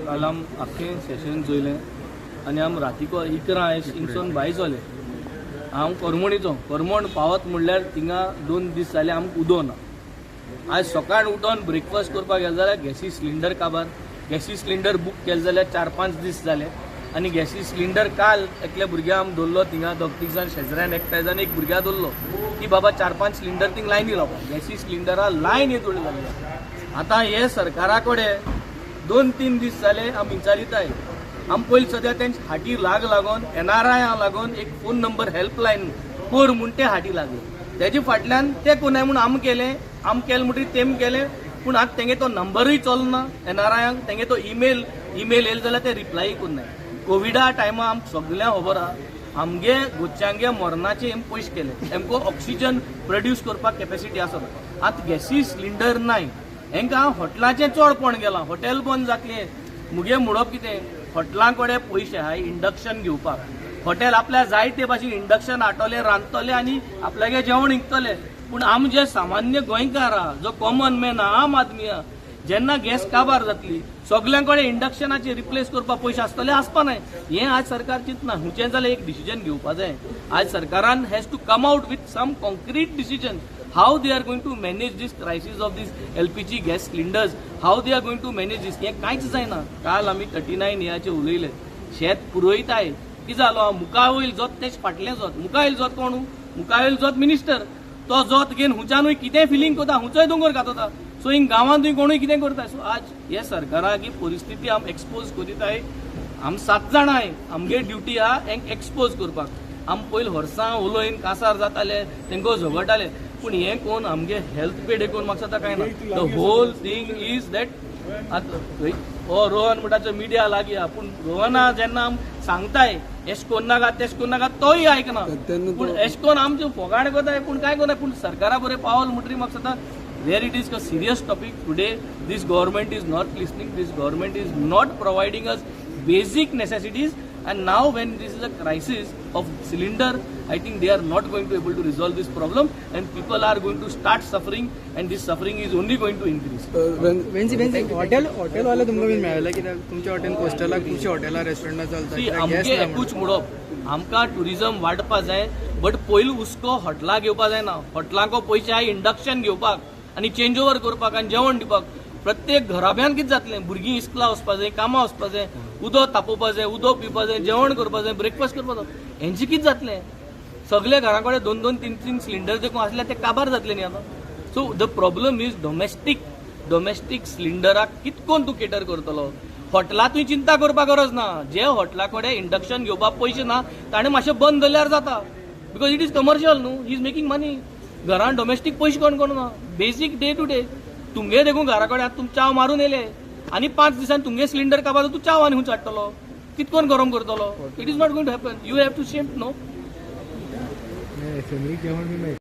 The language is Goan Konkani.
काल आम आख्खें सेशन चोयलें आनी आम रातीको 11 हिंगसून भायर सरले. हांव करमणीचो, करमण पावत म्हणल्यार थिंगा 2 दीस जाले आमकां उदो ना. आज सकाळ उठोन ब्रेकफास्ट करपाक गेले जाल्यार गॅसी सिलिंडर काबार, गॅसी सिलिंडर बूक केले जाल्यार 4-5 दीस जाले आनी गॅसी सिलिंडर काल एकल्या भुरग्या आम दवरलो थिंगा, 2-3 जाण शेजऱ्यान एकठांय जावन एक भुरग्या दवरलो की बाबा 4-5 सिलिंडर थिंग लायनी लावपाक. गॅसी सिलिंडरा लायन येत जाली. आतां हे सरकारा कडेन 2-3 दीस जाले आम विचारिताय. आम पयलीं सद्या तेंचे हाटी लाग लागून NRI लागून एक फोन नंबर हेल्पलायन कर म्हूण ते हाटी लागले. तेजे फाटल्यान ते कोनाय म्हूण आम केलें, आम केलें म्हणटकीर तेम केलें, पूण आतां तेंगे तो नंबरूय चलना NRI, तेंगे तो इमेल येयले जाल्यार ते रिप्लाय कोन्नाय. कोविडा टायमा आमकां सगळ्यांक खबर आहा आमगे गोच्यांगे मरणाचे हेम पयशे केले, तेमकां ऑक्सिजन प्रोड्यूस करपाक कॅपेसिटी आसना. आतां गॅसी सिलिंडर नाय, हेंकां हॉटेलाचें चडपण गेलां, हॉटेल बंद जातलें. मुगे म्हणप कितें, हॉटेलां कडेन पयशे आहाय इंडक्शन घेवपाक, हॉटेल आपल्या जाय ते भाशेन इंडक्शन हाडटले, रांदतले आनी आपल्यागे जेवण विकतले. पूण आम जे सामान्य गोंयकार आहा, जो कॉमन मॅन आहा, आम आदमी आहा, जेन्ना गॅस काबार जातली सगल्यां कडेन इंडक्शनाचे रिप्लेस करपाक पयशे आसतले आसपा नाय. हें आज सरकार चिंतना. हुंचें जाल्यार एक डिसिजन घेवपा जाय. आज सरकारान has to come out with some concrete decision how they are going to manage this crisis of this LPG gas cylinders, how they are going to manage this. हें कांयच जायना. काल आमी 39 हेचे उलयले, शेत पुरयताय कितें जालो, मुखावयल जोत तेच फाटलें जोत, मुखावयल जोत कोण, मुखावयल जोत मिनिस्टर, तो जोत घेवन हुंच्यानूय कितें फिलींग करता, हुंचोय दोंगर घातता. सो हिंग गांवांतूय कोणूय कितें करता. सो आज हे सरकाराक ही परिस्थिती आम एक्सपोज करीताय. आम 7 जाणां आमगे ड्युटी आहा हेंक एक्सपोज करपाक. आम पयलीं वर्सां उलोवन कासार जाताले, तेंको झगडटाले, पूण हें कोण आमगे हेल्थ पे देखून म्हाका दिसता कांय ना. The whole thing is that आतां हो रोहन म्हणटा मिडिया लागीं आहा, पूण रोहना जेन्ना आम सांगताय एश कोन्नाका तेश कोन्नाका तोय आयकना. पूण एश कोन आमचे फोगाण करताय, पूण कांय कोन्नाय. पूण सरकारा बरें पावल म्हणटरी म्हाका दिसता where it is a serious topic today, this government is not listening, this government is not providing us basic necessities, and now when this is a crisis of cylinder, I think they are not going to able to resolve this problem and people are going to start suffering, and this suffering is only going to increase. Hotel वाले तुमकां बीन मेळ्ळें कित्याक तुमच्या हॉटेल कोस्टलाक खुबशीं हॉटेलां रेस्टॉरंटां चलता. आमगे एकूच म्हणप, आमकां टुरिजम वाडपा जाय, बट पयलीं हुस्को हॉटेलां घेवपा जायना. हॉटेलांको पयशे आहाय इंडक्शन घेवपाक आनी चेंज ओवर करपाक आनी जेवण दिवपाक. प्रत्येक घराब्यान कितें जातलें, भुरगीं इस्कुला वचपा जाय, कामां वचपा जाय, उदक तापोवपा जाय, उदक पिवपा जाय, जेवण करपा जाय, ब्रेकफास्ट करपा जाय, हेंचें कितें जातलें? सगल्या घरा कडेन 2-2, 3-3 सिलिंडर देखून आसल्यार ते काबार जातले न्ही आतां. So the problem is domestic सिलिंडराक कितकोन तूं केटर करतलो? हॉटेलां तुवें चिंता करपाक गरज ना. जे हॉटेला कडेन इंडक्शन घेवपाक पयशे ना ताणें मातशें बंद जाल्यार जाता, because it is commercial न्हू, he is making money. घरान डोमेस्टीक पयशे कोण कोण ना, बेजीक डे टू डे तुमगे देखून घरा कडेन आतां तुम चाव मारून येयले आनी 5 दिसांनी तुमगे सिलिंडर काबार, तूं चाव आनी खंय हाडटलो, कितकोन गरम करतलो? It is not going to happen. You have to shift no.